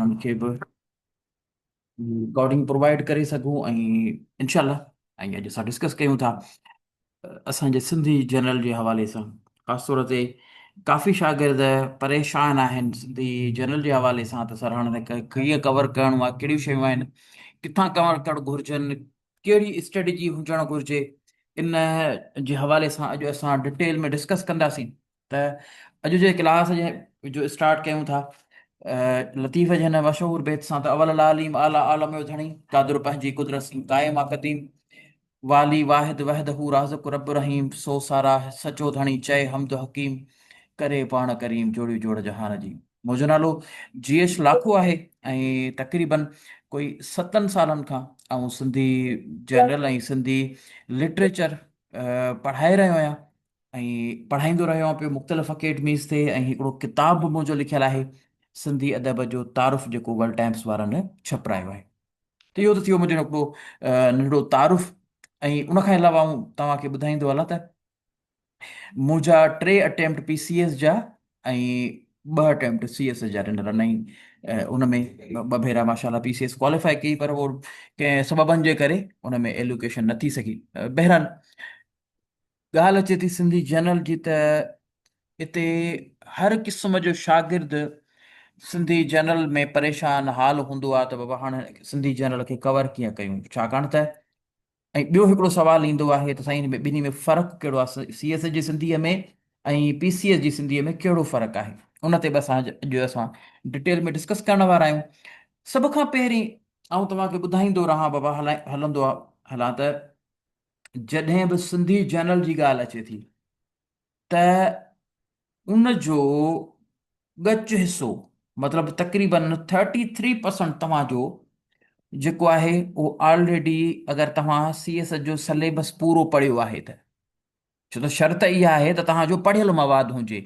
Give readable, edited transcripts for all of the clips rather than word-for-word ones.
انهن کي به رڪارڊنگ پرووائيڊ ڪري سگهون ۽ انشاء الله ۽ اڄ اسان ڊسڪس ڪيون ٿا اسان جي سنڌي جنرل جي حوالي سان خاص طور تي ڪافي شاگرد پريشان آهن سنڌي جنرل جي حوالي سان ته سر هاڻي ڪيئن ڪور ڪرڻو آهي ڪهڙيون شيون آهن ڪٿان ڪور ڪرڻ گهرجن ڪهڙي اسٽريٽجي هجڻ گهرجي ان جي حوالي سان اڄ اسان ڊٽيل ۾ ڊسڪس ڪنداسين ته اڄ جي ڪلاس جي جو اسٽارٽ ڪيون ٿا لطيف جي هن مشهور بيت سان ته اول العالم اعليٰ عالم جو ڌڻي قادر پنهنجي قدرت سين قائم آ قديم والي واحد وحده رازق رب رحيم سو سارا سچو ڌڻي چئي حمد حڪيم ڪري پاڻ ڪريم جوڙيون جوڙ جهان جي. منهنجو نالو جي ايڇ لاکو آهي ۽ تقريبن ڪوئي ستن سالن کان آئون سنڌي جنرل ۽ سنڌي لٽريچر پڙهائي رهيو آهيان ۽ پڙهائيندو رهيو آهيان پيو مختلف اڪيڊميز تي ۽ هڪڙو ڪتاب به منهنجو لکيل آهي سنڌي ادب جو تعارف جيڪو ورلڊ ٽائمس وارن ڇپرايو آهي ته اهو ته ٿيو منهنجو هڪڙو ننڍڙو تعارف ۽ ان کان علاوه آئون توهان کي ٻڌائيندو هلان ته منهنجا ٽي اٽيمپٽ پي سي ايس جا ۽ ٻه اٽيمپٽ سي ايس ايس جا ڏنل آهن ۽ ان ۾ ٻه ڀيرا ماشاء الله پي سي ايس ڪواليفائي ڪئي پر اهو ڪنهن سببن جي ڪري ان ۾ ايلوڪيشن نه ٿي سگهي. بهرحال ڳالهه اچي ٿي سنڌي جنرل جي ته اتي هر قسم جو شاگرد سنڌي جنرل ۾ پريشان حال هوندو آهي ته بابا هاڻي سنڌي جنرل کي ڪور ڪيئن ڪيون ڇاڪاڻ ته ۽ ٻيو هڪڙو سوال ايندو آهي ته سائين ٻنهي ۾ فرق ڪهڙو آهي سي ايس جي سنڌيء ۾ ۽ پي سي ايس جي سنڌيء ۾ ڪهڙو فرق آهي ان تي به اسان اڄ اسان ڊٽيل ۾ ڊسڪس ڪرڻ وارا آهيون. سڀ کان پهرين آئون توهان کي ٻڌائيندو رهان بابا هلندو هلان ته جڏهن به سنڌي جنرل جي ڳالهه اچي ٿي ته ان جو ڳچ حصو مطلب تقريبن ٿرٽي ٿري پرسنٽ توهان جو جيڪو آهي اهو آلريڊي اگر توهان سي ايس جو سليبس پورو پڙهيو آهي ته ڇو ته شرط اها آهي ته توهان جو پڙهيل مواد هجي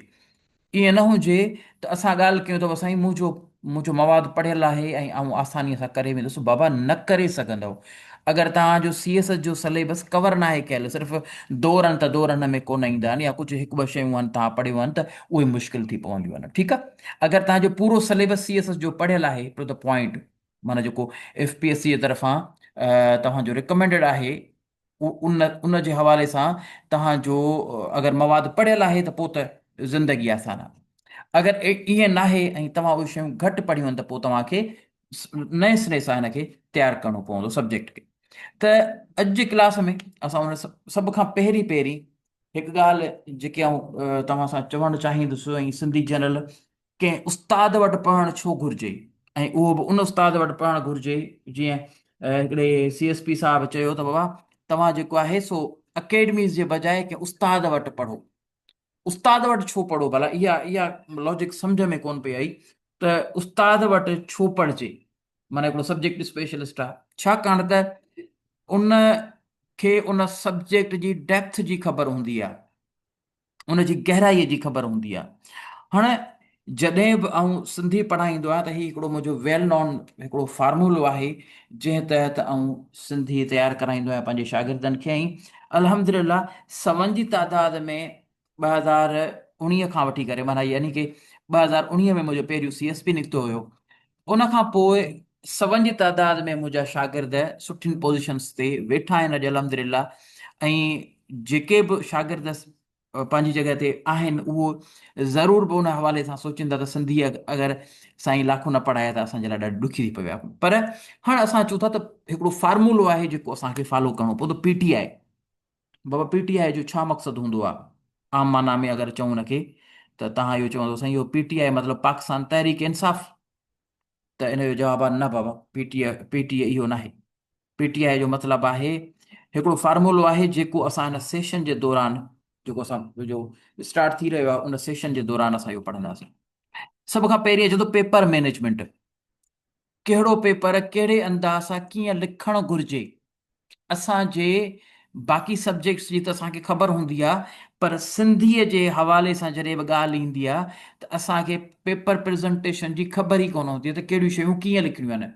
ائين نه هجي ته اسان ڳالهه ڪيون ته سائين منهنجو منهنجو مواد پڙهيل آهي ۽ آئون آسانيء سان ڪري ويندس بابا نه ڪري سگهندؤ اگر توهان جو سي ايس ايس جو سليبس ڪور ناهي ڪيل صرف دورن ته دورن ۾ ڪونه ايندا آهن يا ڪجهه هڪ ٻه شيون آهن توهان پڙهيون آهن ته اهي مشڪل ٿي پونديون آهن ٺيڪ آهي اگر توهان جو پورو سليبس سي ايس ايس جو پڙهيل آهي ٽو the point معنيٰ جيڪو ايف پي ايس سي جي طرفان توهان جو ريڪمينڊيڊ آهي ان ان جي حوالي سان توهان جو اگر مواد پڙهيل آهي ته پوء ته زندگي آسان آهي اگر ائين ناهي ۽ توهان اهي شيون گهٽ پڙهيون آهن ته پوء توهان کي نئين سري سان هن کي تيار ڪرڻو پوندو سبجيڪٽ کي ته اڄ جي ڪلاس ۾ اسان ان سڀ کان پهرين پهرين هڪ ڳالهه جيڪي آئون توهان سان چوڻ چاهيندس ۽ سنڌي جنرل ڪنهن استاد وٽ پڙهڻ ڇو گهرجي ۽ اهو به ان استاد وٽ پڙهڻ گهرجي جيئن هڪڙي سي ايس پي صاحب چيو ته بابا توهان جيڪو آهي سو اڪيڊميز جي بجاء ڪنهن استاد وٽ پڙهو. استاد وٽ ڇو پڙهو ڀلا اها اها لاجڪ سمجهه ۾ ڪونه پئي آئي ته استاد وٽ ڇو پڙهجي معنيٰ هڪڙو سبجيڪٽ اسپيشلسٽ آهي ڇاڪاڻ ته ان کي ان سبجيڪٽ جي ڊيپٿ جي خبر هوندي آهي ان جي گهرائيء جي خبر هوندي آهي. هاڻ جڏهن به آئون سنڌي پڙهائيندو آهيان ته هي هڪڙو منهنجو ويل نون هڪڙو فارمولو آهي جنهن تحت آئون سنڌي تيار ڪرائيندو آهيان پنهنجي شاگردن کي ۽ الحمدلله سون جي تعداد ۾ 2019 کان وٺي ڪري معنيٰ يعني ڪي 2019 ۾ منهنجو پهريون سي ايس پي نڪتو هيو ان کان پوء سون جي تعداد ۾ منهنجا شاگرد سٺين پوزيشنس تي ويٺا آهن اڄ الحمدلله ۽ جيڪي به شاگرد پنهنجي جڳهه تي آهن اهو ضرور به ان حوالي سان سوچين ٿا ته سنڌي اگر سائين لاکو نه پڙهائي ته اسان جي لاء ڏاڍي ڏکي ٿي پوي آهي پر هاڻ اسان اچون ٿا ته هڪڙو فارمولو آهي جيڪو اسان کي فالو ڪرڻو پوندو پي ٽي آء بابا پي ٽي آء جو ڇا مقصد هوندو آهي عام معنيٰ ۾ اگر چئون ان کي ته توهان اهو چوندو سائين اهو پي ٽي آء مطلب پاڪستان تحريڪ انصاف ته ان جو جواب آهي نه بابا پي ٽي آء پي ٽي اهو ناهي پي ٽي آء جو مطلب آهي هڪڙو فارمولو آهي جيڪو اسان هن سيشن جي دوران جيڪو اسان جو اسٽارٽ ٿي رهيو آهي ان سيشن جي دوران اسان اهو پڙهنداسين سڀ کان پهرين اچي ٿو پيپر مينيجمينٽ ڪهڙو پيپر ڪهڙي انداز سان ڪيئن لکڻ گهرجي اسان جي باقي سبجيڪٽس جي ته اسان کي خبر هوندي آ پر سنڌيء جي حوالي سان جڏهن به ڳالهه ايندي آ ته اسان کي پيپر پريزنٽيشن جي خبر ئي ڪونه هوندي آ ته ڪهڙيون شيون ڪيئن لکڻيون آهن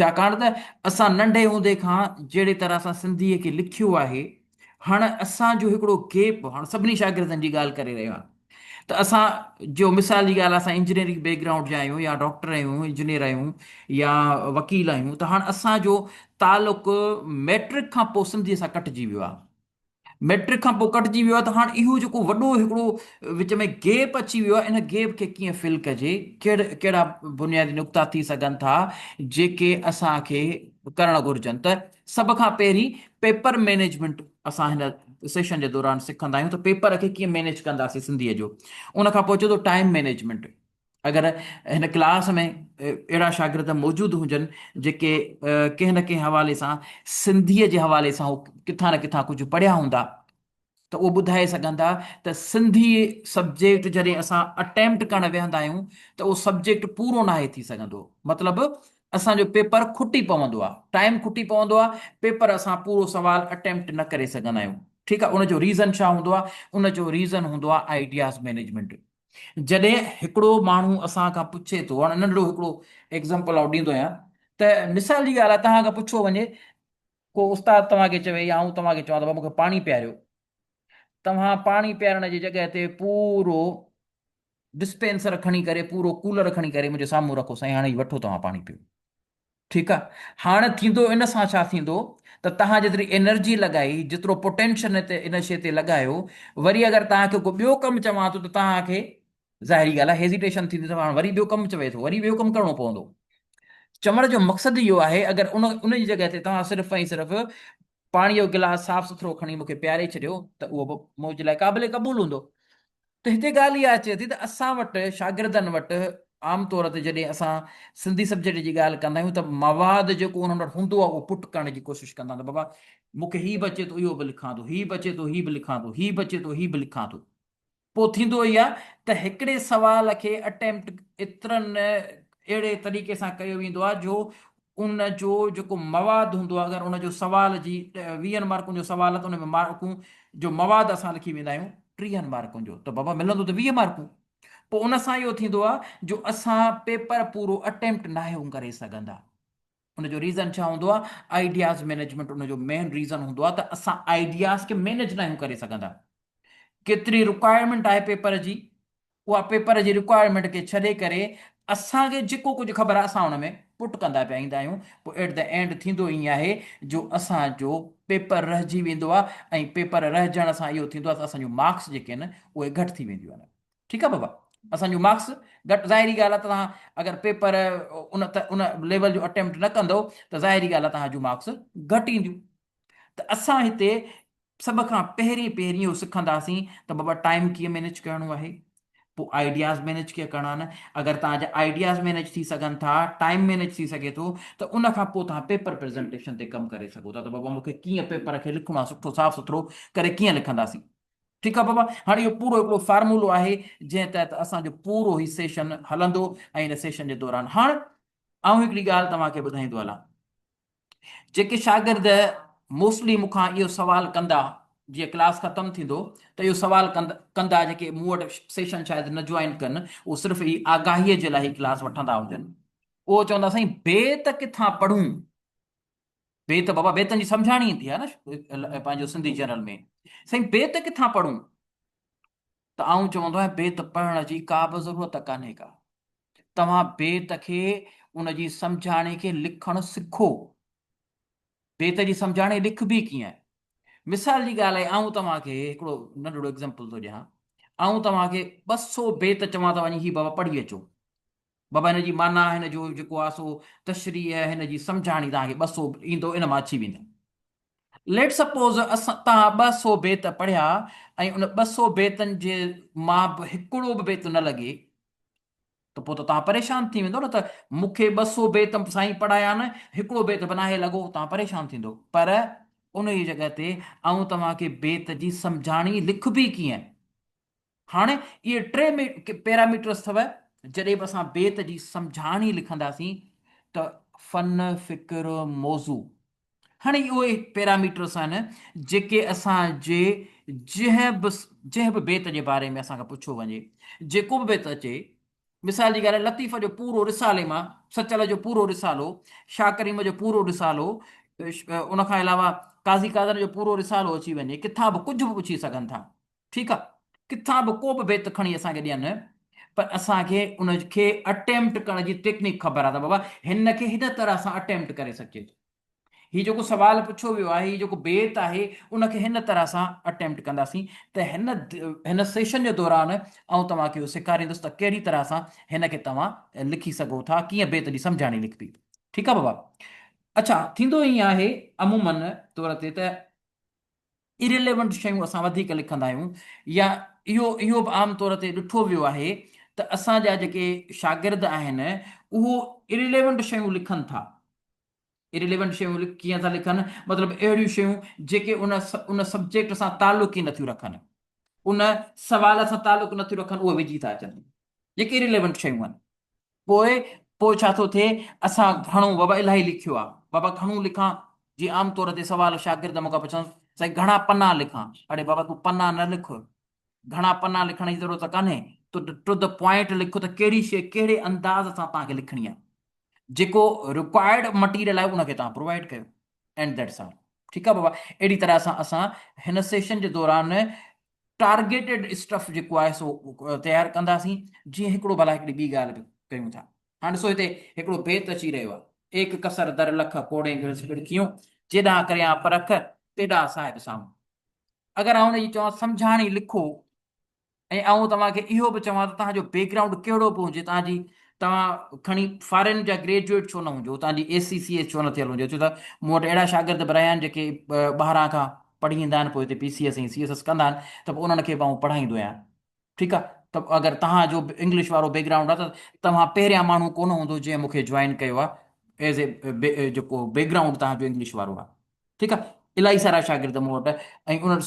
ڇاڪاڻ ته اسان ننڍي هوندي کان جهڙي طرح سان سنڌيء کي لکيو آهي هاڻ اسان جو هڪڙو گيپ هاڻ سڀني شاگردن جي ڳالهه ڪري رهيو آهيان. ته اسان جو مثال جي ڳالهه اسان انجنيئرنگ بيڪ گرائونڊ جا آهيون يا ڊاڪٽر آهيون انجنيئر آهيون يا وڪيل آهيون ته هاڻ اسان جو تعلق ميٽرڪ کان پوء سنڌي سان ڪٽجي ويو آهي. ميٽرڪ کان پوء ڪٽجي ويو آهي ته هاڻ اهو جيڪو وڏو هڪڙو وچ ۾ گيپ اچي ويو آهي ان گيپ کي ڪيئن فل ڪجي، ڪهڙا بنيادي نقطا ٿي سگهن ٿا جيڪي اسان کي ڪرڻ گهرجن ته سڀ کان پهرين پيپر مينيجمينٽ اسان هن سيشن جي دوران سکندا آهيون ته پيپر کي ڪيئن مينيج ڪنداسين سنڌيء جو. ان کان پوء اچي ٿو ٽائيم مينيجمينٽ. اگر هن ڪلاس ۾ اهڙا شاگرد موجود هجن جيڪي ڪنهن نه ڪنهن حوالي سان سنڌيء جي حوالي سان هو ڪٿان نه ڪٿان ڪجهه پڙهيا هوندا ته اهو ٻڌائي سگهندا ته سنڌي سبجيڪٽ جڏهن اسان اٽيمپٽ ڪرڻ ويهندا آهيون ته اهو سبجيڪٽ پورو ناهي ٿي سگهندو. مطلب اسان جو پيپر کٽي پوندو آ ٽائيم کٽي پوندو آ پيپر اسان پورو سوال اٽيمپٽ نه ڪري سگهندا آهيون ٺيڪ آ ان جو ريزن ڇا هوندو آ ان جو ريزن هوندو آ آئيڊياز مينيجمينٽ جڏهن هڪڙو ماڻهو اسان کان پڇي ٿو هاڻي ننڍڙو هڪڙو ايگزامپل آئون ڏيندو آهيان ته مثال جي ڳالهه آ توهان کان پڇيو وڃي ڪو استاد توهان کي چوي يا آئون توهان کي چوان ته مون کي پاڻي پياريو توهان پاڻي پيارڻ جي جڳهه تي پورو ڊسپينسر کڻي ڪري پورو ڪولر کڻي ڪري منهنجي سامهون رکو سائين هاڻي هي وٺو توهان پاڻي پيو ٺيڪ آ هاڻ ٿيندو ان سان ڇا ٿيندو ته توهان جيتري انرجي لڳائي جيترو پوٽينشل ان تي ان شي تي لڳايو وري اگر توهان کي ڪو ٻيو ڪم چوان ٿو ته توهان کي ظاهري ڳالهه آهي هيزيٽيشن ٿيندي ته هاڻ وري ٻيو ڪم چوي ٿو وري ٻيو ڪم ڪرڻو پوندو چوڻ جو مقصد اهو آهي اگر ان ان جي جڳهه تي توهان صرف ۽ صرف پاڻي جو گلاس صاف سٿرو کڻي مون کي پياري ڇڏيو ته اهو به منهنجي لاء قابل قبول هوندو. ته هتي ڳالهه اها اچي ٿي ته اسان وٽ شاگردن وٽ عام طور تي جڏهن اسان سنڌي سبجيڪٽ جي ڳالهه ڪندا آهيون ته مواد جيڪو انهن وٽ هوندو آهي اهو پٽ ڪرڻ جي ڪوشش ڪندا آهن ته بابا مون کي هي به اچي ٿو اهو به لکان ٿو، هي به اچي ٿو هي به لکان ٿو، هي به اچي ٿو هي به لکان ٿو. پوء ٿيندو اهي آهي ته هڪڙي سوال کي اٽيمپٽ ايترن اهڙي طريقي سان ڪيو ويندو آهي جو ان جو جيڪو مواد هوندو آهي اگر ان جو سوال جي ويهن مارڪن جو سوال آهي ته ان ۾ مارڪون جو مواد اسان لکي ويندا آهيون ٽيهن مارڪن جو ته بابا ملندو ته 20 مارڪون پوء ان سان اهو ٿيندو آهي جو اسان پيپر پورو اٽيمپٽ ناهيون ڪري سگهندا. ان جو ريزن ڇا هوندو آهي؟ آئيڊياز مينيجمينٽ ان جو مين ريزن هوندو آهي ته اسان آئيڊياز کي مينيج ناهيون ڪري سگهندا. ڪيتري رڪوائرمينٽ آهي پيپر جي، اها پيپر جي رڪوائرمينٽ کي ڇڏي ڪري اسان کي جيڪو ڪجهه خبر آهي اسان ان ۾ پٽ ڪندا پيا ايندا آهيون، پوء ايٽ the and ٿيندو ائين آهي جو اسان جو پيپر رهجي ويندو آهي ۽ پيپر رهجڻ سان اهو ٿيندو آهي ته اسان جون مارڪس جيڪي آهن اهي گهٽ ٿي وينديون آهن. ٺيڪ آهي بابا اسان جون مارڪس گهٽ ظاهري ڳالهه آهي توهان اگر پيپر ان ان ليول جو اٽيمپٽ نه ڪندو ته ظاهري ڳالهه آهي توهان جون مارڪس گهٽ اينديون ته اسان هتي سڀ کان پهرين پهرين اهو سکنداسين ته بابا ٽائيم ڪيئن مينيج ڪرڻو آهي پوء آئيڊياز مينيج ڪيئن ڪرڻا آهن اگر توهان جا آئيڊياز مينيج ٿي سگهن ٿا ٽائيم مينيج ٿي سگهي ٿو ته ان کان پوء توهان پيپر پريزنٽيشن تي ڪم ڪري سگهو ٿا ته بابا مونکي ڪيئن پيپر کي لکڻو آهي سٺو صاف سٿرو ڪري ڪيئن لکنداسين ٺيڪ آ بابا هاڻي اهو پورو هڪڙو فارمولو آهي جنهن تحت اسان جو پورو هي سيشن هلندو ۽ ان سيشن جي دوران هاڻ آئون هڪڙي ڳالهه توهان کي ٻڌائيندو هلان جيڪي شاگرد موسٽلي مون کان اهو سوال ڪندا جيئن ڪلاس ختم ٿيندو ته اهو سوال ڪندا جيڪي مون وٽ سيشن شايد نه جوائن ڪن اهو صرف هي آگاهي جي لاء هي ڪلاس وٺندا هجن اهو چوندا سائين بيت ڪٿان پڙهون بيت بابا بيتن جي سمجهاڻي ايندي آهي نه پنهنجو سنڌي جنرل ۾ سائين بيت ڪٿان پڙهون ته آئون چوندو آهيان بيت پڙهڻ جي ڪا به ضرورت ڪانهي ڪا توهان بيت کي ان جي سمجهاڻي کي لکڻ سکو بيت جي سمجهاڻي لکبي ڪيئن مثال جي ڳالهه آهي آئون توهان کي هڪڙو ننڍڙو ايگزامپل ٿو ڏيان آئون توهان کي 200 بيت چوان ته وڃي هي بابا پڙهي اچو بابا هن جي معنيٰ هن جو جيڪو آهي سو تشريح هن جي سمجهاڻي توهان کي 200 ايندو ان مان اچي ويندا. ليٽ سپوز اسان توهان 200 بيت پڙهيا ۽ ان 200 بيتن جي مان به هڪڙو به بيت نه لڳي ته پوء ته توهان پريشان ٿي ويندو نه ته مون کي 200 بيت سائين پڙهايا آهن هڪڙو بيت به ناهي لڳو توهان پريشان ٿيندو پر ان جي جڳهه تي آئون توهان کي بيت جي سمجهاڻي لکبي ڪيئن هاڻي اهي ٽي پيراميٽرس اٿو، جڏهن به اسان بيت جي سمجهاڻي لکنداسين ته فن، فڪر، موضوع. هاڻي اهي پيراميٽرس آهن جيڪي اسان جي جنهن به جنهن به بيت جي باري ۾ اسان کان پڇيو وڃي، جيڪو به بيت اچي، مثال جي ڳالهه لطيف جو پورو رسالي مان، سچل جو پورو رسالو، شاهه ڪريم جو پورو رسالو، ان کان علاوه قاضي قاضن جو پورو رسالو اچي وڃي، ڪٿان به ڪجهه به پڇي سگهن ٿا. ٺيڪ آ ڪٿان به ڪو به بيت کڻي اسان کي ڏين پر اسان کي ان کي اٽيمپٽ ڪرڻ جي ٽيڪنيڪ خبر آهي ته بابا هن کي هن طرح سان اٽيمپٽ ڪري سگهجي ٿو. هي جيڪو سوال پڇيو ويو آهي، هي جيڪو بيت آهي، ان کي هن طرح سان اٽيمپٽ ڪنداسين ته هن هن سيشن جي دوران آئون توهان کي اهو سيکاريندس ته ڪهڙي طرح سان هن کي توهان لکي سگهو ٿا، ڪيئن بيت جي سمجهاڻي لکبي. ٺيڪ آهي بابا. اڇا ٿيندو ائين آهي عموماً طور تي ته Irrelevant شيون اسان وڌيڪ لکندا آهيون يا اهو اهو به عام طور تي ڏٺو ويو آهي ته اسان جا جيڪي شاگرد آهن اهو Irrelevant شيون لکن ٿا. Irrelevant شيون ڪيئن ٿا لکن مطلب اهڙيون شيون جيڪي ان ان سبجيڪٽ سان تعلق ئي نٿيون رکن ان سوال سان تعلق نٿيون رکن اهي وجهي ٿا اچن جيڪي Irrelevant شيون آهن. پوء پوء ڇا ٿو ٿئي اسان گهڻو بابا الاهي لکيو آ بابا گهڻو لکان جي عام طور تي سوال شاگرد مون کان پڇن سائين گهڻا پنا لکان اڙي بابا تون پنا نه لک گهڻا پنا لکڻ جي ضرورت ڪانهي تون ٽو the point لک ته ڪهڙي شيء ڪهڙي انداز سان توهان کي لکڻي آ جيڪو رڪوائرڊ مٽيريل آهي ان کي توهان پرووائڊ ڪيو اينڊ that's all ٺيڪ آ بابا اهڙي طرح سان اسان هن سيشن جي دوران ٽارگيٽيڊ اسٽف جيڪو آهي سو تيار ڪنداسين جيئن هڪڙو ڀلا هڪڙي ٻي ڳالهه به ڪيون ٿا هاڻ ڏسو هتي هڪڙو بيت اچي رهيو آهي ايڪ ڪسر در لک ڪوڙين گهڙس ڳڙکيون جيڏانهن ڪريان پرک تيڏانهن صاحب سامهون اگر آئون ان جي چوان سمجهاڻي لکو ۽ آئون توهان کي اهو به چوان ته توهان جو بيڪ گرائونڊ ڪهڙو به هجي توهان جي توهان کڻي فارين جا گريجوئيٽ ڇو نه هجو توهان جي اي سي سي اي ڇو نه ٿيل هجي ڇو ته مون وٽ اهڙا شاگرد به رهيا آهن جيڪي ٻاهران کان پڙهي ايندا آهن پوء هتي پي سي ايس ۽ سي ايس ايس ڪندا آهن ته پوء انهن کي به آئون پڙهائيندو آهيان ٺيڪ آهي ته اگر توهان جو به انگلش وارو بيڪ گرائونڊ آهي ته توهان پهريان ماڻهو ڪونه هوندو جنهن مون کي جوائن ڪيو آهي ايز اي جيڪو بيڪ گرائونڊ توهان جو انگلش وارو آهي ٺيڪ آهي الاهي سارا شاگرد مون وٽ ۽ انهن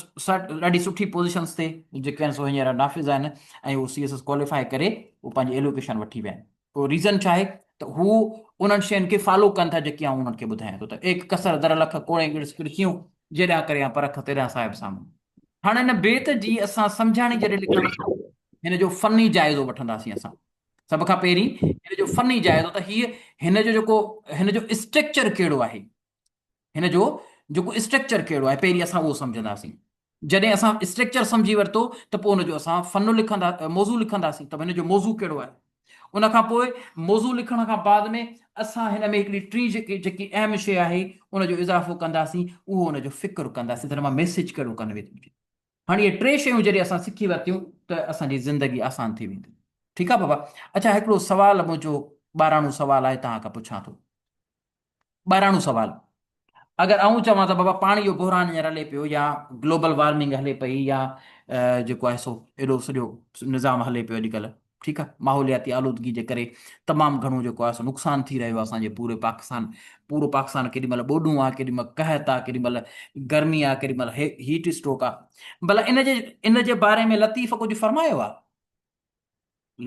ڏاڍي سٺي پوزيشنس تي جيڪي آهن سو هينئر نافذ آهن ۽ هو سي ايس ايس ڪواليفائي ڪري هو پنهنجي ايلوڪيشن وٺي ويا آهن پوء ريزن ڇا آهي ته هو انهن شين کي فالو ڪن ٿا جيڪي آئون انهن کي ٻڌايان ٿو ته ايڪ ڪسر در لک ڪوڙين ڳڙس ڪڙڪيون جيڏانهن ڪريان پرک تيڏانهن صاحب سامهون. هاڻ هن بيت جي اسان سمجهاڻي جڏهن لکنداسين هن جو فني جائزو وٺنداسين اسان سڀ کان پهرين هن جو فني جائزو ته هيء هن جو جيڪو هن جو اسٽرڪچر ڪهڙو آهي هن جو جيڪو اسٽرڪچر ڪهڙو آهي پهرين اسان اهو سمجهنداسين جڏهن اسان اسٽرڪچر سمجهي ورتو ته پوء ان جو اسان فن لکندا موضوع لکنداسين ته هن جو موضوع ڪهڙو آهي ان کان پوء موضوع لکڻ کان بعد ۾ اسان هن ۾ هڪڙي ٽين جيڪي جيڪي اهم شيء آهي ان جو اضافو ڪنداسين اهو ان جو فڪر ڪنداسين ته هن مان ميسيج ڪهڙو ڪنوي ٿو ٿئي هاڻي اهي ٽي شيون جڏهن اسان سکي ورتيون ته اسان جي زندگي آسان ٿي ويندي ٺيڪ آهي بابا اڇا هڪڙو سوال منهنجو ٻاراڻو سوال آهي توهان کان پڇان ٿو ٻاراڻو سوال، اگر آئون چوان ته بابا پاڻي جو بحران هينئر هلي پيو يا گلوبل وارمنگ هلي پئي يا جيڪو آهي سو ايڏو سڄو نظام هلي پيو اڄڪلهه ٺيڪ آهي ماحولياتي آلودگي جي ڪري تمام گهڻو جيڪو آهي سو نقصان ٿي رهيو آهي اسان جي پوري پاڪستان پورو پاڪستان ڪيڏي مهل ٻوڏون آهي ڪيڏي مهل قحط آهي ڪيڏي مهل گرمي آهي ڪيڏي مهل هيٽ اسٽروڪ آهي ڀلا ان جي باري ۾ لطيف ڪجهه فرمايو آهي؟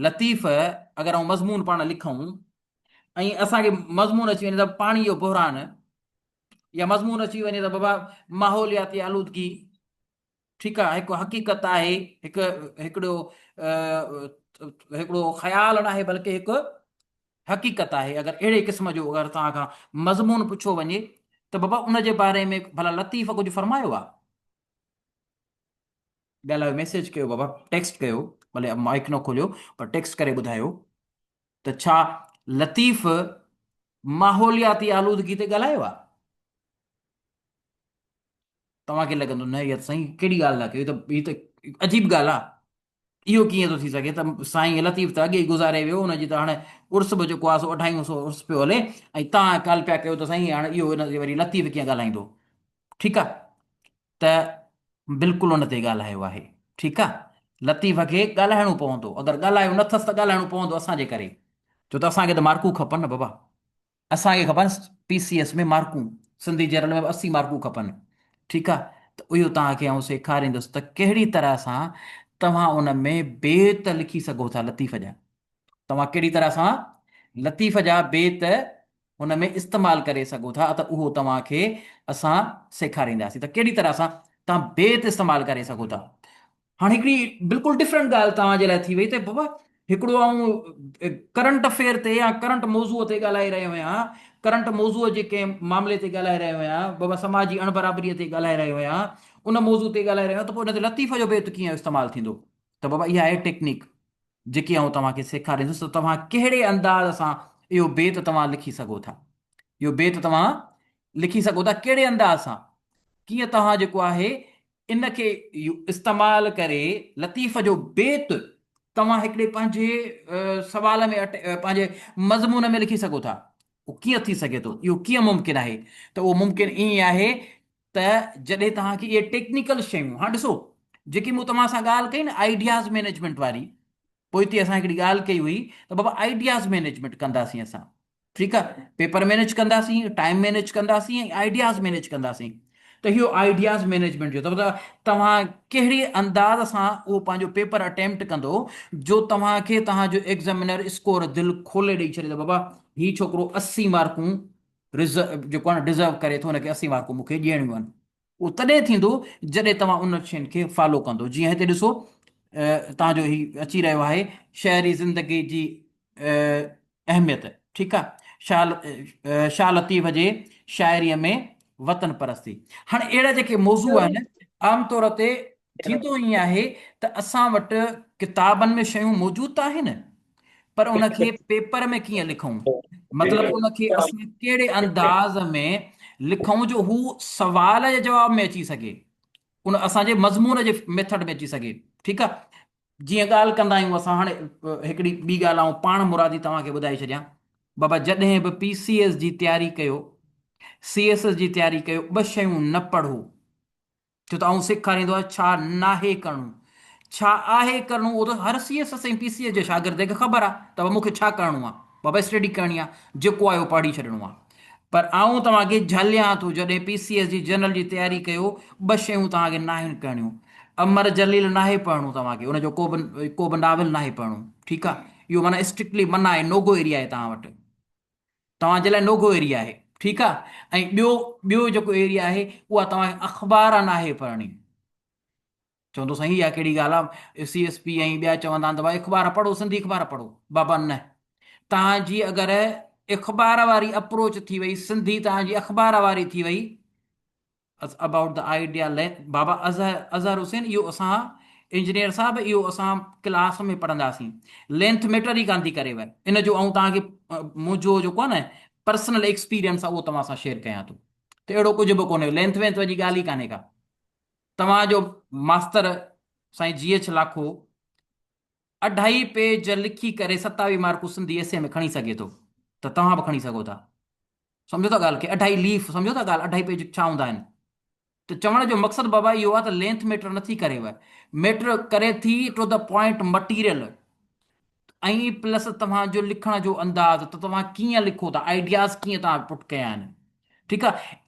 لطيف، اگر آئون مضمون پاڻ لکون ۽ اسان کي مضمون اچي وڃي ته پاڻي جو بحران يا مضمون اچي وڃي ته بابا ماحولياتي آلودگي ٺيڪ آهي هڪ حقيقت آهي هڪ هڪڙو هڪڙو خيال ناهي بلڪه هڪ حقيقت آهي اگر اهڙي قسم جو اگر توهان کان مضمون پڇيو وڃي ته بابا ان جي باري ۾ ڀلا لطيف ڪجهه فرمايو آهي؟ ڳالهايو ميسيج ڪيو بابا ٽيڪسٽ ڪيو ڀلي مائڪ نه کوليو پر ٽيڪسٽ ڪري ٻڌايو ته ڇا لطيف ماحولياتي آلودگي تي ڳالهايو آ توهان کي لڳندو نه يار سائين ڪهڙي ڳالهه ٿا ڪيو ته هي ته عجيب ڳالهه آ اهو ڪيئن ٿو ٿي سگهي ته سائين لطيف ته اڳي ئي گذاري ويو ان جي ته هاڻي عرس به جيڪو آ سو اڍائي سو عرس پيو هلي ۽ توهان ڳالهه پيا ڪيو ته سائين هاڻي اهو ان جي وري لطيف ڪيئن ڳالهائيندو ٺيڪ آ ته بلڪل ان تي ڳالهايو آهي ٺيڪ آ لطيف کي ڳالهائڻو پوندو اگر ڳالهايو نه اٿس ته ڳالهائڻو پوندو اسان جي ڪري ڇو ته اسان کي ته مارڪون کپن نه بابا اسان کي کپن پي سي ايس ۾ مارڪون سنڌي جرنل ۾ به 80 مارڪون کپن ٺيڪ آ ته اهو توهان کي آئون سيکاريندس ته ڪهڙي طرح سان توهان ان ۾ بيت لکي سگهو ٿا لطيف جا توهان ڪهڙي طرح سان لطيف جا بيت هن ۾ استعمال ڪري سگهو ٿا ته اهو توهان کي اسان سيکارينداسين ته ڪهڙي طرح سان توهان بيت استعمال ڪري سگهو ٿا. هاڻي هڪڙي بلڪل ڊفرنٽ ڳالهه توهان جي لاء ٿي وئي ته بابا هڪڙو آئون ڪرنٽ افيئر تي يا ڪرنٽ موضوع تي ڳالهائي رهيو آهيان، ڪرنٽ موضوع جي ڪنهن معاملي تي ڳالهائي رهيو آهيان، بابا سماجي اڻبرابريء تي ڳالهائي رهيو آهيان، ان موضوع تي ڳالهائي رهيو آهيان ته پوء ان تي لطيف جو بيت ڪيئن استعمال ٿيندو؟ ته بابا اها آهي ٽيڪنيڪ جيڪي آئون توهان کي سيکاريندس ته توهان ڪهڙي انداز سان اهو بيت توهان لکي سگهو ٿا. اهو بيت توهان لکي سگهو ٿا ڪهڙي انداز سان، ڪيئن توهان جيڪو آهي ان کي استعمال ڪري لطيف جو بيت توهان هڪڙي پنهنجي سوال ۾ پنهنجي مضمون ۾ لکي سگهو ٿا. اهو ڪيئن ٿي سگهي ٿو، اهو ڪيئن ممڪن آهي؟ ته اهو ممڪن ائين آهي ته جڏهن توهان کي اهي ٽيڪنيڪل شيون، هاڻ ڏسو جيڪي مون توهان سان ڳالهه ڪئي نه آئيڊياز مينيجمينٽ واري، پوئتي اسان هڪڙي ڳالهه ڪئي هئي ته بابا آئيڊياز مينيجمينٽ ڪنداسين اسان، ٺيڪ آهي، پيپر مينيج ڪنداسين، ٽائيم مينيج ڪنداسين ۽ آئيڊياز مينيج ڪنداسين. ته اهو آئيڊياز مينيجمينٽ جو ته توهان ڪهڙي انداز سان اهو پنهنجو پيپر اٽيمپٽ ڪندو جو توهان کي توهان جو ايگزامينر اسڪور دل کولي ڏئي ڇڏي ته بابا هي ڇوڪرو 80 مارڪون جيڪو آهي نه ڊزرو ڪري ٿو، هن کي 80 مارڪون مون کي ڏيڻيون آهن. اهو تڏهن ٿيندو جڏهن توهان انهن شين کي فالو ڪندو. جيئن هتي ڏسو توهان جو هي اچي رهيو آهي شهري زندگي جي اهميت، ٺيڪ آهي، شاهه لطيف جي شاعريء ۾ وطن پرستي. هاڻي اهڙا جيڪي موضوع آهن عام طور تي ٿيندو ائين آهي ته اسان وٽ ڪتابن ۾ شيون موجود ته آهن پر ان کي پيپر ۾ ڪيئن لکون، مطلب ان کي اسان ڪهڙي انداز ۾ لکون جو هو سوال جي جواب ۾ اچي سگهي، ان اسان جي مضمون جي ميٿڊ ۾ اچي سگهي. ٺيڪ آهي، جيئن ڳالهه ڪندا آهيون اسان، هاڻي هڪڙي ٻي ڳالهه آئون پاڻ مرادي توهان کي ٻڌائي ڇڏيان بابا، جڏهن به پي سي ايس جي تياري ڪيو، سي ايس ايس جي تياري ڪيو، ٻه شيون نه پڙهو، ڇو ته آئون سيکاريندو آهيان ڇا ناهي ڪرڻو، ڇا آهي ڪرڻو اهو ته هر C S S ۽ P C S جي شاگرد کي خبر آهي ته مون کي ڇا ڪرڻو آهي، بابا اسٽڊي ڪرڻي آهي، جيڪو آيو پڙهي ڇڏڻو آهي. پر آئون توهان کي جهليان ٿو، جڏهن پي سي ايس جي جنرل جي تياري ڪيو، ٻه شيون توهان کي ناهن ڪرڻيون، امر جليل ناهي پڙهڻو توهان کي، ان جو ڪو به ناول ناهي پڙهڻو، ٺيڪ آهي، اهو معنيٰ اسٽرڪٽلي منع آهي، نو گو ايريا آهي توهان وٽ. توهان جي لاء نو گو ايريا آهي، ٺيڪ آ. ۽ ٻيو جيڪو ايريا آهي اها توهان کي اخبار ناهي پڙهڻي. چوندو سائين اها ڪهڙي ڳالهه آ، سي ايس پي ۽ ٻيا چوندا آهن ته ڀائي اخبار پڙهو، سنڌي اخبار پڙهو. بابا نه، توهان جي اگر اخبار واري اپروچ ٿي وئي، سنڌي توهان جي اخبار واري ٿي وئي، از ابائوٽ the idea لين بابا اظهر حسين اهو اسان انجنيئر صاحب اهو اسان ڪلاس ۾ پڙهنداسين، لينٿ ميٽر ئي ڪانه ٿي ڪري وئي. ان جو آئون توهان کي منهنجو جيڪو آهي نه پرسنل ايڪسپيرينس آهي اهو توهان سان شيئر ڪيان ٿو ته اهڙو ڪجهه به ڪونهي، لينٿ وينٿ جي ڳالهه ئي ڪانهي ڪا. توهان جو ماستر سائين جي ايڇ لاکو اڍائي پيج لکي ڪري 27 مارڪون سنڌي ايسي ۾ کڻي سگهي ٿو ته توهان به کڻي سگهو ٿا. سمجهو ٿا ڳالهه کي، اڍائي ليف سمجهو ٿا ڳالهه، اڍائي پيج ڇا هوندا آهن؟ ته چوڻ جو مقصد بابا اهو آهي ته لينٿ ميٽر نٿي ڪري و ميٽر ڪري ٿي two the point material ۽ plus توهان جو لکڻ جو انداز ته توهان ڪيئن لکو ٿا، آئيڊياز ڪيئن توهان پٽ ڪيا آهن. ٺيڪ آهي،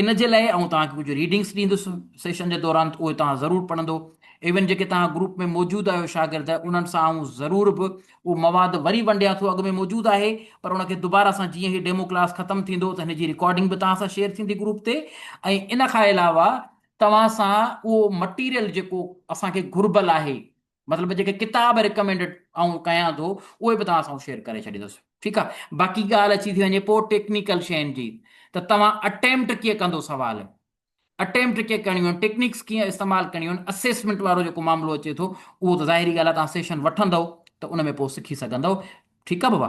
ان جي لاء آئون توهان کي ڪجهه ريڊنگس ڏيندس سيشن جي دوران، اهي توهان ضرور پڙهندو. ايون جيڪي توهان گروپ ۾ موجود آهيو شاگرد، انهن سان آئون ضرور به اهو مواد وري ونڊيان ٿو، اڳ ۾ موجود آهي پر ان کي دوباره سان جيئن هي ڊيمو ڪلاس ختم ٿيندو ته هن جي رڪارڊنگ به توهان سان شيئر ٿيندي گروپ تي، ۽ ان کان علاوه توهان سان اهو مٽيريل جيڪو اسان کي گهربل آهي، مطلب جيڪي ڪتاب ريڪمينڊڊ آئون ڪيان ٿو اهي به توهان سان شيئر ڪري ڇڏيندس. ٺيڪ آ، باقي ڳالهه اچي ٿي وڃي پوء ٽيڪنيڪل شين جي ته توهان اٽيمپٽ ڪيئن ڪندو، سوال اٽيمپٽ ڪيئن ڪرڻيون آهن، ٽيڪنيڪس ڪيئن استعمال ڪرڻيون آهن، اسيسمينٽ وارو جيڪو معاملو اچي ٿو اهو ته ظاهري ڳالهه آ توهان سيشن وٺندؤ ته ان ۾ پوء سکي سگهندؤ. ٺيڪ آ بابا.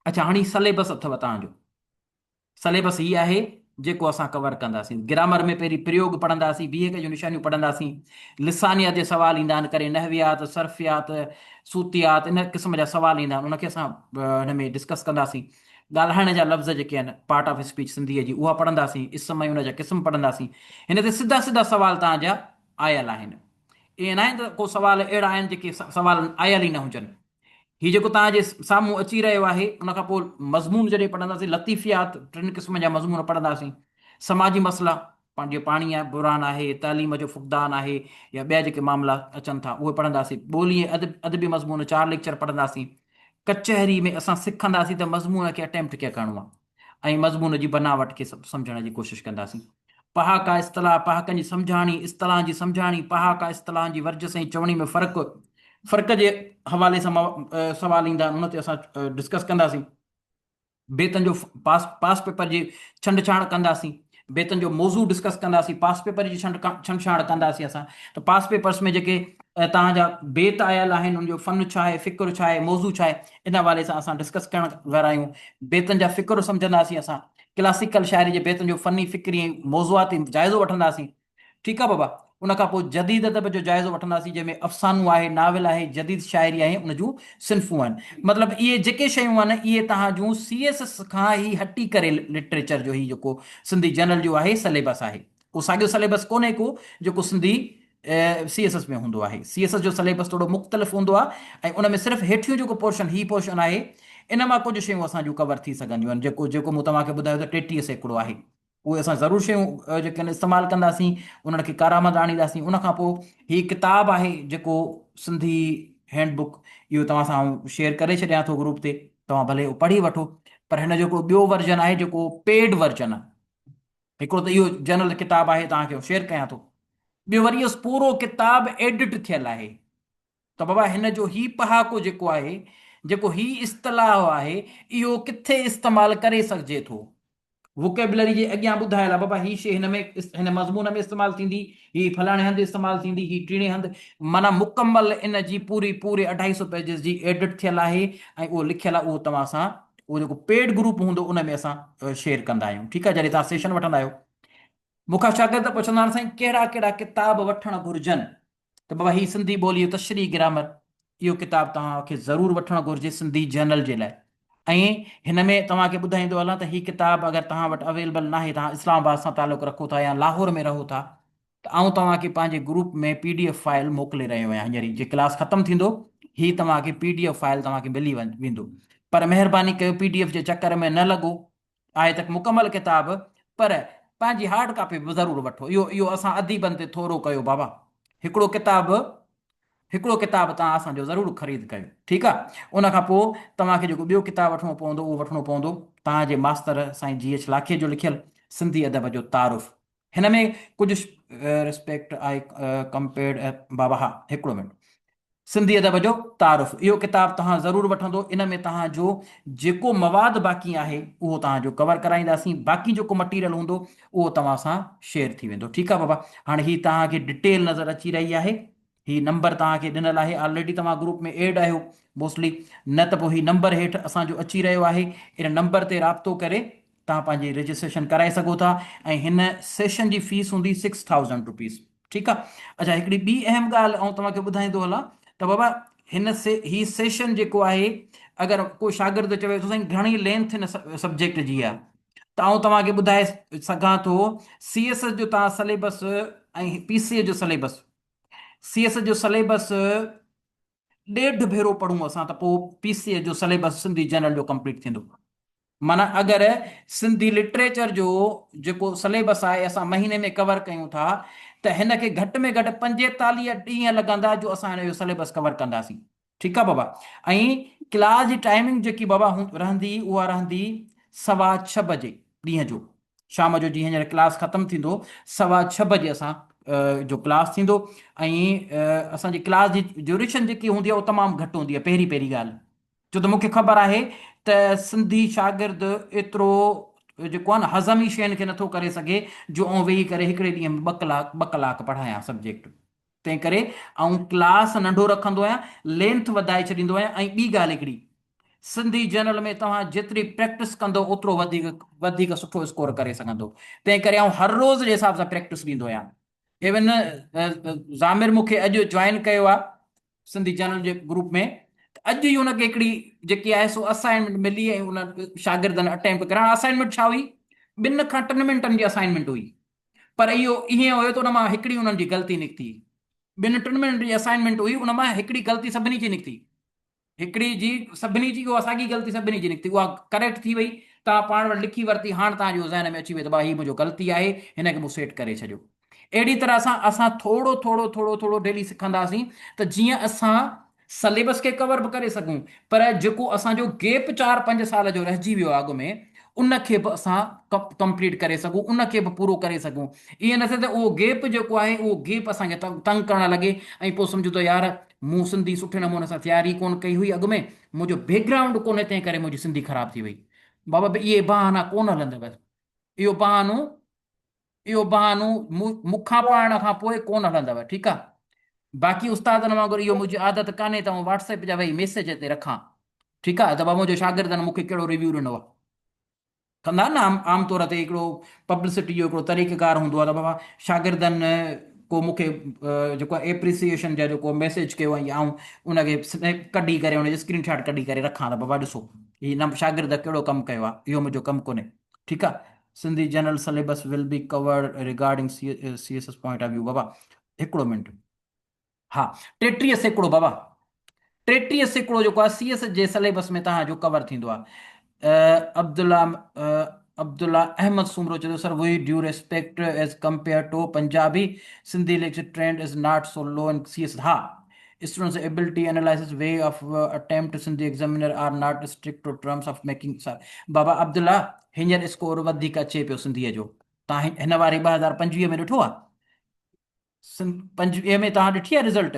اڇا هاڻي سليبس اٿو توهان جو. سليبس هي آهي جيڪو اسان ڪور ڪنداسين. گرامر ۾ پهرين پريوگ پڙهنداسين، بيهڪ جون نشانيون پڙهنداسين، لسانيات جي سوال ايندا آهن، ڪري نحويات، صرفيات، صوتيات ان قسم جا سوال ايندا آهن ان کي اسان هن ۾ ڊسڪس ڪنداسين. ڳالهائڻ جا لفظ جيڪي آهن پارٽ آف اسپيچ سنڌيء جي اها پڙهنداسين، اسم ۽ ان جا قسم پڙهنداسين. هن تي سڌا سڌا سوال توهان جا آيل آهن. ائين ناهي ته ڪو سوال اهڙا آهن جيڪي سوال آيل ئي نه هجن. هي جيڪو توهان جي سامهون اچي رهيو آهي ان کان پوء مضمون جڏهن پڙهنداسين، لطيفيات ٽن قسمن جا مضمون پڙهنداسين، سماجي مسئلا جيئن پاڻي جو بحران آهي، تعليم جو فقدان آهي يا ٻيا جيڪي معاملا اچن ٿا اهي پڙهنداسين، ٻولي ۽ ادبي مضمون 4 ليڪچر پڙهنداسين، ڪچهري ۾ اسان سکنداسين ته مضمون کي اٽيمپٽ ڪيئن ڪرڻو آهي. ۽ مضمون جي بناوٽ کي سمجهڻ جي ڪوشش ڪنداسين. پهاڪا، اصطلاح، پهاڪن جي سمجهاڻي، اصطلاحن جي سمجهاڻي، پهاڪا، اصطلاحن جي ورجس ۽ چوڻي ۾ فرق، فرق جي حوالي سان سوال ايندا آهن ان تي اسان ڊسڪس ڪنداسين. بيتن جو پاس پيپر جي ڇنڊ ڇاڻ ڪنداسين. بيتن جو موضوع ڊسڪس ڪنداسين. پاس پيپر جي ڇنڊ ڇاڻ ڪنداسين اسان ته پاس پيپرس ۾ جيڪي توهان جا بيت آيل آهن ان جو فن ڇا آهي، فڪر ڇا آهي، موضوع ڇا آهي، ان حوالي سان اسان ڊسڪس ڪرڻ وارا آهيون. بيتن جا فڪر سمجهنداسين اسان. ڪلاسيڪل شاعري جي بيتن جو فني، فڪري ۽ موضوعاتي جائزو وٺنداسين. ٺيڪ آهي بابا. ان کان پوء جديد ادب جو جائزو وٺنداسين جنهن ۾ افسانو آهي، ناول آهي، جديد شاعري آهي ان جون صنفون آهن. مطلب اهي جيڪي شيون آهن اهي توهان جون سي ايس ايس کان ئي هٽي ڪري لٽريچر جو هي جيڪو سنڌي جنرل جو آهي سليبس آهي. اهو ساڳيو سليبس ڪونهي ڪو جيڪو سنڌي سي ايس ايس ۾ هوندو آهي. سي ايس ايس جو سليبس ٿورو مختلف هوندو آهي ۽ ان ۾ صرف هيٺيون جيڪو پورشن هي پورشن آهي ان مان ڪجهه شيون اسان جون ڪور ٿي سگهنديون آهن جيڪو جيڪو مون توهان کي ٻڌايو ته 33% آهي. اهي اسان ضرور شيون جيڪي آهن استعمال ڪنداسين انهن کي ڪارآمد آڻينداسين ان کان پوء هي ڪتاب آهي جيڪو سنڌي هينڊ بڪ اهو توهان سان آئون شيئر ڪري ڇڏيان ٿو گروپ تي توهان ڀلي اهو پڙهي وٺو پر هن جو هڪڙو ٻيو ورجن آهي جيڪو پيڊ ورجن آهي هڪڙو ته اهو جنرل ڪتاب آهي توهان کي شيئر ڪيان ٿو ٻيو وري اهو پورو ڪتاب ايڊٽ ٿيل آهي ته بابا هن جو هي پهاڪو جيڪو آهي، جيڪو هي اصطلاح آهي، اهو ڪٿي استعمال ڪري سگهجي ٿو؟ ووڪيبلري جي اڳيان ٻڌايل آهي، بابا هي شيء هن ۾ هن مضمون ۾ استعمال ٿيندي، هي فلاڻي هنڌ استعمال ٿيندي، هي ٽيڻي هنڌ، معنيٰ مڪمل ان جي پوري پوري اڍائي سو پيجز جي ايڊٽ ٿيل آهي ۽ اهو لکيل آهي، اهو توهان سان اهو جيڪو پيڊ گروپ هوندو ان ۾ اسان شيئر ڪندا آهيون، ٺيڪ آهي جڏهن توهان سيشن وٺندا آهيو. مون کان شاگرد پڇندا آهن سائين ڪهڙا ڪهڙا ڪتاب وٺڻ گهرجن؟ ته بابا هي سنڌي ٻوليء جو تشريحي گرامر اهو ڪتاب توهان کي ضرور وٺڻ گهرجي سنڌي جرنل جي لاء ۽ هن ۾ توهان کي ٻڌائيندو هلان ته هي ڪتاب اگر توهان وٽ اويلبل ناهي توهان اسلام آباد سان تعلق رکو ٿا يا لاهور ۾ رهو ٿا ته آئون توهان کي پنهنجي group ۾ P D F file موڪلي رهيو آهيان هينئر ئي جي ڪلاس ختم ٿيندو هي توهان کي پي ڊي ايف فائل توهان کي ملي ويندو پر مهرباني ڪيو پي ڊي ايف جي چڪر ۾ نه لڳو آهي ته مڪمل ڪتاب پر پنهنجي هارڊ ڪاپي به ضرور وٺو. اهو اهو اسان اديبن تي ٿورو ڪيو بابا. هڪڙو ڪتاب هڪڙو ڪتاب توهان اسان جو ضرور خريد ڪيو. ٺيڪ آ. ان کان پوء توهان کي جيڪو ٻيو ڪتاب وٺڻو پوندو اهو وٺڻو پوندو توهان جي ماستر سائين جي ايڇ لاکي جو لکيل سنڌي ادب جو تعارف. هن ۾ ڪجهه ريسپيڪٽ آء ڪمپيئرڊ بابا ها هڪڙو منٽ سنڌي ادب جو تعارف اهو ڪتاب توهان ضرور وٺندو ان ۾ توهان جو جيڪو مواد باقي آهي اهو توهان جو ڪور ڪرائينداسين باقي جيڪو مٽيريل هوندو اهو توهان سان شيئر ٿي ويندو ٺيڪ آهي بابا هاڻي هي توهان کي ڊٽيل نظر اچي رهي آهي هي نمبر توهان کي ڏنل آهي آلريڊي توهان گروپ ۾ ايڊ آهيو موسٽلي نه ته پوء هي نمبر هيٺ اسان جو اچي رهيو آهي ان نمبر تي رابطو ڪري توهان پنهنجي رجسٽريشن ڪرائي سگهو ٿا ۽ هن سيشن جي فيس هوندي 6000 روپيز ٺيڪ آ اڇا هڪڙي ٻي اهم ڳالهه آئون توهان کي ٻڌائيندو هلان ته بابا هن سي هي سيشن جيڪو آهي اگر ڪو شاگرد چوي ٿو سائين گهڻي لينٿ هن سبجيڪٽ جي آ ته آئون توهان کي ٻڌائي سگهان ٿو سي ايس ايس جو توهان سليبس ۽ پي سي جو سليبس سي ايس ايس جو سليبس ڏيڍ ڀيرو پڙهون اسان ته پوء پي سي ايس جو سليبس سنڌي جنرل جو ڪمپليٽ ٿيندو معنيٰ اگر سنڌي لٽريچر جو جيڪو سليبس آهي اسان مهيني ۾ ڪور ڪيون ٿا ته هن کي گهٽ ۾ گهٽ 45 ڏينهن لڳندا جو اسان هن جو سليبس ڪور ڪنداسين ٺيڪ آهي بابا ۽ ڪلاس جي ٽائمنگ جيڪي بابا رهندي اها رهندي سوا ڇهه بجي ڏينهن جو شام جو جيئن هينئر ڪلاس ختم ٿيندو سوا ڇهه بجي اسان جو ڪلاس ٿيندو ۽ اسان جي ڪلاس جي ڊيوريشن جيڪي هوندي آهي اها تمام گهٽ هوندي آهي پهرين پهرين ڳالهه ڇو ته مون کي خبر آهي ته سنڌي شاگرد ايترو جيڪو آهي نه هضم ئي شين کي نٿو ڪري سگهي جو آئون ويهي ڪري هڪڙي ڏينهن ۾ ٻه ڪلاڪ ٻه ڪلاڪ پڙهايان سبجيڪٽ تنهن ڪري آئون ڪلاس ننڍو رکندو آهيان لينٿ وڌائي ڇڏيندو آهيان ۽ ٻي ڳالهه هڪڙي سنڌي جنرل ۾ توهان جيتري پريڪٽس ڪندو اوترو وڌيڪ وڌيڪ سٺو اسڪور ڪري سگهندو تنهن ڪري آئون هر روز جي حساب سان پريڪٽس ڏيندو آهيان ايون ضامر مون کي اڄ جوائن ڪيو آ سنڌي چينل جي گروپ ۾ ته اڄ ئي ان کي هڪڙي جيڪي آهي سو اسائنمينٽ ملي ۽ ان شاگردن اٽيمپٽ ڪرڻ اسائنمينٽ ڇا هئي ٻن کان ٽن منٽن جي اسائنمينٽ هئي پر اهو ائين هيو ته ان مان هڪڙي انهن جي غلطي نڪتي ٻن ٽن منٽن جي اسائنمينٽ هئي ان مان هڪڙي غلطي سڀني جي نڪتي هڪڙي جي سڀني جي اها ساڳي غلطي سڀني جي نڪتي اها ڪريڪٽ ٿي وئي توهان پاڻ وٽ لکي ورتي هاڻ توهان جو ذهن ۾ اچي ويو ته ڀاء هي منهنجو غلطي آهي هن کي مون سيٽ ڪري ڇڏيو اهڙي طرح سان اسان ٿورو ٿورو ٿورو ٿورو ڊيلي سکنداسين ته جيئن اسان سليبس کي ڪور به ڪري سگهون پر جيڪو اسان جو گيپ چار پنج سال جو رهجي ويو آهي اڳ ۾ ان کي به اسان ڪمپليٽ ڪري سگهون ان کي به پورو ڪري سگهون ائين نه ٿئي ته اهو گيپ جيڪو آهي اهو گيپ اسان کي تنگ ڪرڻ لڳي ۽ پوء سمجهون ته يار مون سنڌي سٺي نموني سان تياري ڪونه ڪئي هئي اڳ ۾ منهنجو بيڪ گرائونڊ ڪونهي تنهن ڪري منهنجي سنڌي خراب ٿي وئي. بابا به اهي بهانا ڪونه هلندو اهو بهانو اهو بهانو مون کان پڙهڻ کان پوء ڪونه هلندو ٺيڪ آ. باقي استادن وانگر اهو منهنجي عادت ڪانهي ته آئون واٽس ايپ جا ويهي ميسيج تي رکان. ٺيڪ آهي ته بابا منهنجي شاگردن مون کي ڪهڙو ريويو ڏنو آهي. ڪندا آهن نه عام عام طور تي هڪڙو پبلسٽي جو هڪڙو طريقه ڪار هوندو آهي ته بابا شاگردن ڪو مون کي جيڪو ايپريسيئيشن جا جيڪو ميسيج ڪيو ۽ آئون ان کي سنيپ ڪڍي ڪري ان جو اسڪرين شاٽ ڪڍي ڪري رکان ته بابا ڏسو هي نه شاگرد ڪهڙو ڪم ڪيو آهي اهو منهنجو ڪم ڪونهي ٺيڪ آهي Sindhi general syllabus will be covered regarding C S S point of view بابا هڪڙو منٽ ها 33% بابا 33% جيڪو آهي سي ايس جي سليبس ۾ توهان جو ڪور ٿيندو آهي عبدالله عبدالله احمد سومرو چيو sir we due respect as compare to Punjabi Sindhi lecture trend is not so low in C S ها students ability analysis way of attempt Sindhi examiner are not strict to terms of making sir بابا عبدالله هينئر score وڌيڪ اچي پيو سنڌيء جو تان هن واري 2025 ۾ ڏٺو آهي 25 ۾ توهان ڏٺي آهي رزلٽ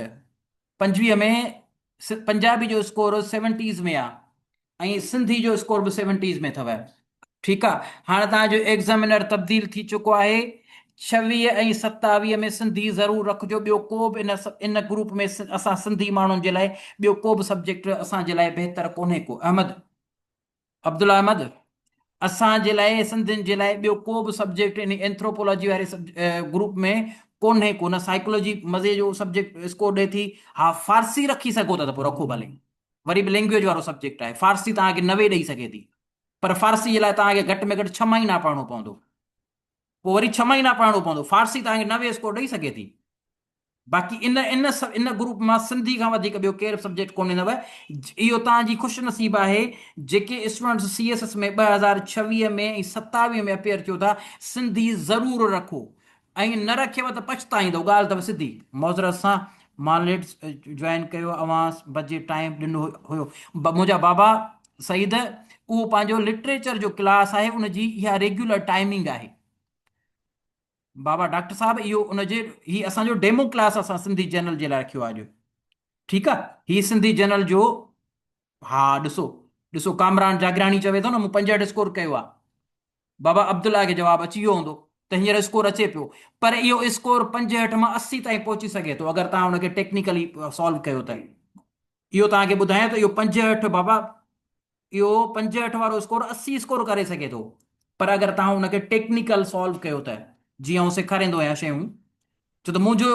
25 ۾ پنجابي جو اسڪور سيونٽيز ۾ آ ۽ سنڌي جو اسڪور به سيونٽيز ۾ اٿو ٺيڪ آ هاڻي توهان جو ايگزامينر تبديل ٿي چڪو آهي 26 ۽ 27 ۾ سنڌي ضرور رکجو ٻيو ڪو به ان ان گروپ ۾ اسان سنڌي ماڻهن جي لاء ٻيو ڪو به سبجيڪٽ اسان جي لاء بهتر ڪونهي ڪو احمد عبدالله احمد، اسان جي لاء سنڌين جي لاء ٻيو ڪو به سبجيڪٽ انهي اينٿروپولاجي واري گروپ ۾ ڪونهي ڪو نه سائيڪولوجي مزي جو سبجيڪٽ اسڪور ڏئي ٿي ها فارسي رکي سگهو ٿا ته پوء رکو ڀلي وري به لينگويج وارو سبجيڪٽ آهي فارسي توهان کي 90 ڏئي سگهي ٿي پر فارسي جي لاء توهان کي گهٽ ۾ گهٽ 6 مهينا پڙهڻو پوندو پوء وري 6 مهينا پڙهڻو پوندو فارسي توهان کي 90 اسڪور ڏئي سگهي ٿي باقي ان ان ان گروپ مان سنڌي کان وڌيڪ ٻيو ڪير به سبجيڪٽ ڪونهي اٿو. اهو توهان جي خوش نصيب آهي جيڪي اسٽوڊنٽس سي ايس ايس ۾ 2026 ۾ ۽ 27 ۾ اپيئر ٿيو ٿا سنڌي ضرور رکو ۽ نه رکيو ته پڇتائيندو ڳالهه اٿو سڌي. معذرت سان مان ليٽ جوائن ڪيو اوهان بجي ٽائيم ڏنو هيو منهنجا بابا سعيد اهو پنهنجو لٽريچر جو ڪلاس آهي ان جي اها ريگيولر ٽائيمنگ آهي. بابا ڊاڪٽر صاحب اهو ان جي هي اسان جو ڊيمو ڪلاس اسان سنڌي جنرل جي لاء رکيو آهي اڄ ٺيڪ آ هي سنڌي جنرل جو ها ڏسو ڏسو ڪامران جاگراڻي چوي ٿو نه مون 65 اسڪور ڪيو آ بابا عبدالله کي جواب اچي ويو هوندو ته هينئر اسڪور اچي پيو پر اهو اسڪور 65 مان 80 تائين پهچي سگهي ٿو اگر توهان ان کي ٽيڪنيڪلي سالو ڪيو ته اهو توهان کي ٻڌايان ته اهو 65 بابا اهو 65 وارو اسڪور 80 اسڪور ڪري سگهي ٿو پر اگر توهان ان کي ٽيڪنيڪل سالو ڪيو ته جيئن آئون سيکاريندو آهيان شيون ڇو ته منهنجو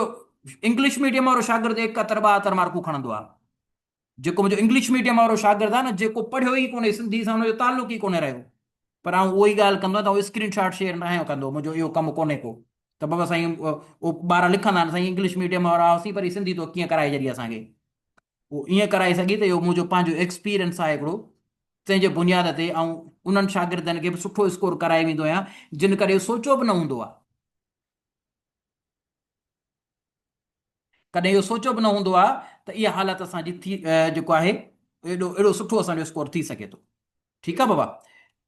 انگلش ميڊيم وارو شاگرد 71 72 مارڪون کڻندو آهي جيڪو منهنجو انگلش ميڊيم وارو شاگرد آهي نه جيڪو پڙهيو ئي ڪونهي سنڌي سان ان جو تعلق ئي ڪونهي رهيو پر آئون اهو ئي ڳالهه ڪندو آهيان ته آئون اسڪرين شاٽ شيئر نه آهيان ڪندو منهنجو اهو ڪم ڪونهي ڪو ته بابا سائين اهو ٻار لکندا آهن سائين انگلش ميڊيم وارا هئاسين پر هي سنڌي تو ڪيئن ڪرائي ڇڏي اسان کي اهو ائين ڪرائي سگهي ته اهو منهنجو پنهنجو ايڪسپيرينس آهي هڪڙو تنهن جي بنياد تي آئون انهن شاگردن کي به سٺو اسڪور ڪرائي ويندو آهيان جن ڪڏهن سوچيو به نه هوندو آهي ڪڏهن اهو سوچيو به نه هوندو آهي ته اها حالت اسان جي ٿي جيڪو آهي ايڏو اهڙو سٺو اسان جو اسڪور ٿي سگهي ٿو ٺيڪ آهي بابا.